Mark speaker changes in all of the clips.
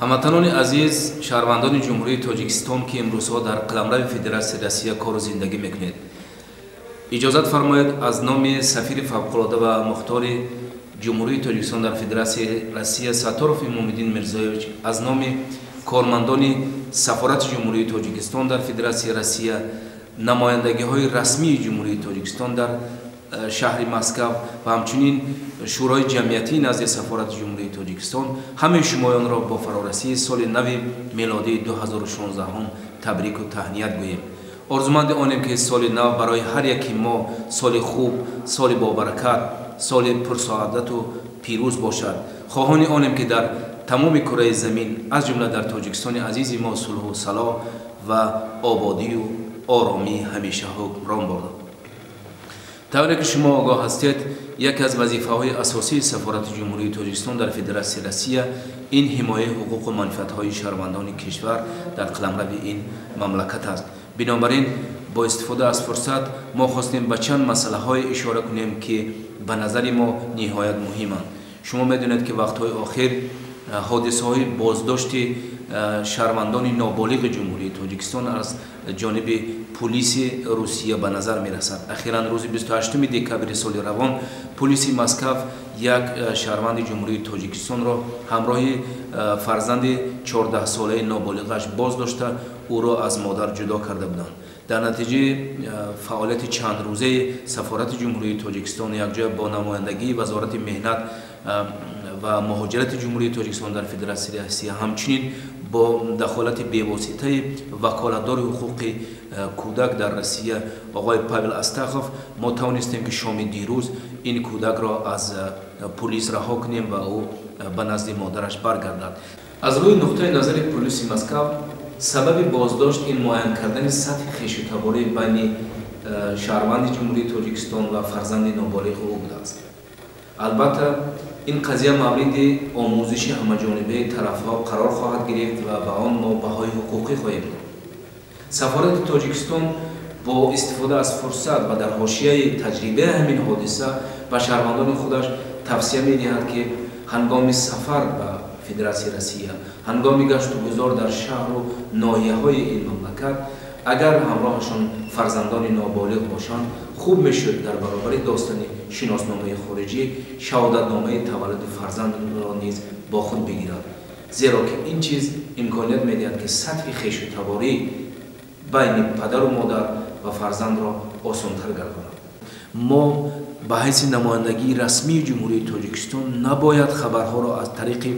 Speaker 1: Ҳамватанони азиз, шаҳрвандони Ҷумҳурии Тоҷикистон, ки имрӯзҳо дар қаламрави Федератсияи Россия кору зиндагӣ мекунед, иҷозат фармоед, аз номи сафири фавқулода ва мухтори Ҷумҳурии Тоҷикистон дар Федератсияи Россия Сатторов Имомиддин Мирзоевич, аз номи кормандони Сафорати Ҷумҳурии Тоҷикистон дар Федератсияи Россия, намояндагиҳои расмии Ҷумҳурии Тоҷикистон дар шаҳри Москав ва ҳамчунин Шӯрои ҷамъиятии назди Сафорати Ҷумҳурии Тоҷикистон ҳамаи шумоёнро бо фарорасии соли нави мелодии 2016 табрику таҳният гӯем. Орзуманди онем, ки соли нав барои ҳар яки мо соли хуб, соли бобаракат, соли пурсаодату пирӯз бошад. Хоҳони онем, ки дар тамоми кураи замин, аз ҷумла дар Тоҷикистони азизи мо, сулҳу салоҳ ва ободию оромӣ ҳамеша ҳукмрон борад. Тавре ки шумо огоҳ ҳастед, яке аз вазифаҳои асосии Сафорати Ҷумҳурии Тоҷикистон дар Федератсияи Россия ин ҳимояи ҳуқуқу манфиатҳои шаҳрвандони кишвар дар қаламрави ин мамлакат аст. Бинобар ин, бо истифода аз фурсат мо хостем ба чанд масъалаҳое ишора кунем, ки ба назари мо ниҳоят муҳиманд. Шумо медонед, ки вақтҳои охир ҳодисаҳои боздошти шаҳрвандони ноболиғи Ҷумҳурии Тоҷикистон аз ҷониби пулиси Русия ба назар мерасад. Ахиран рӯзи 28 декабри соли равон пулиси Москав як шаҳрванди Ҷумҳурии Тоҷикистонро ҳамроҳи фарзанди 14-солаи ноболиғаш боздошта, ӯро аз модар ҷудо карда буданд. Дар натиҷаи фаъолияти чандрӯзаи Сафорати Ҷумҳурии Тоҷикистон якҷоя бо намояндагии Вазорати меҳнат ва муҳоҷирати Ҷумҳурии Тоҷикистон дар Федератсияи Россия, ҳамчунин бо дахолати бевоситаи ваколатдори ҳуқуқи кӯдак дар Россия оғои Павел Астахов, мо тавонистем, ки шоми дирӯз ин кӯдакро аз пулис раҳо кунем ва ӯ ба назди модараш баргардад. Аз рӯи нуқтаи назари пулиси Москав, сабаби боздошт ин муайян кардани сатҳи хешутаборӣ байни шаҳрванди Ҷумҳурии Тоҷикистон ва фарзанди ноболиғи ӯ будааст. Албатта, ин қазия мавриди омӯзиши ҳамаҷонибаи тарафҳо қарор хоҳад гирифт ва ба он мо баҳои ҳуқуқӣ хоҳем дод. Сафорати Тоҷикистон бо истифода аз фурсат ва дар ҳошияи таҷрибаи ҳамин ҳодиса ба шаҳрвандони худаш тавсия медиҳад, ки ҳангоми сафар ба Федератсияи Россия, ҳангоми гаштугузор дар шаҳру ноҳияҳои ин мамлакат, агар ҳамроҳашон фарзандони ноболиғ бошанд, хуб мешуд дар баробари доштани шиносномаи хориҷӣ шаҳодатномаи таваллуди фарзандро низ бо худ бигирад, зеро ки ин чиз имконият медиҳад, ки сатҳи хешутаборӣ байни падару модар ва фарзандро осонтар гардонад. Мо ба ҳайси намояндагии расмии Ҷумҳурии Тоҷикистон набояд хабарҳоро аз тариқи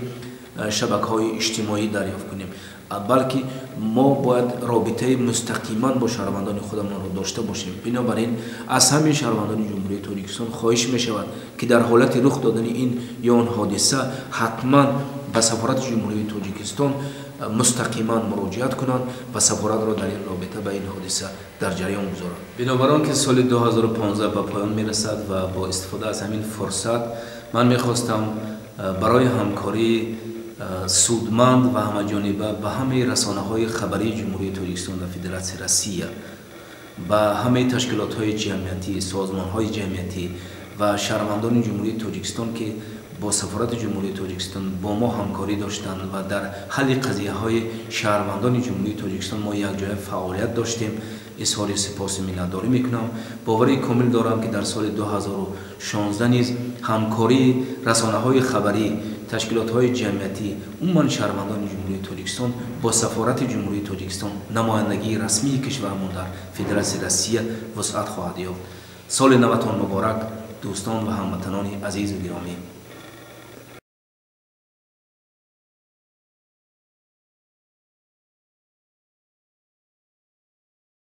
Speaker 1: шабакаҳои иҷтимоӣ дарёфт кунем, балки мо бояд робитаи мустақиман бо шаҳрвандони худамонро дошта бошем. Бинобар ин, аз ҳамаи шаҳрвандони Ҷумҳурии Тоҷикистон хоҳиш мешавад, ки дар ҳолати рух додани ин ё он ҳодиса ҳатман ба Сафорати Ҷумҳурии Тоҷикистон мустақиман муроҷиат кунанд ва сафоратро дар ин робита ба ин ҳодиса дар ҷараён гузоранд. Бинобар он ки соли 2015 ба поён мерасад ва бо истифода аз ҳамин фурсат ман мехостам барои ҳамкории судманд ва ҳамаҷониба ба ҳамаи расонаҳои хабарии Ҷумҳурии Тоҷикистон ва Федератсияи Россия, ба ҳамаи ташкилотҳои ҷамъиятӣ, созмонҳои ҷамъиятӣ ва шаҳрвандони Ҷумҳурии Тоҷикистон, ки бо Сафорати Ҷумҳурии Тоҷикистон бо мо ҳамкорӣ доштанд ва дар ҳалли қазияҳои шаҳрвандони Ҷумҳурии Тоҷикистон мо якҷоя фаъолият доштем, изҳори сипосу миннатдорӣ мекунам. Боварии комил дорам, ки дар соли 2016 низ ҳамкории расонаҳои хабарӣ, ташкилотҳои ҷамъиятӣ, умуман шаҳрвандони Ҷумҳурии Тоҷикистон бо Сафорати Ҷумҳурии Тоҷикистон, намояндагии расмии кишварамон дар Федератсияи Россия, вусъат хоҳад ёфт. Соли наватон муборак, дӯстон ва ҳамватанони азизу гиромӣ.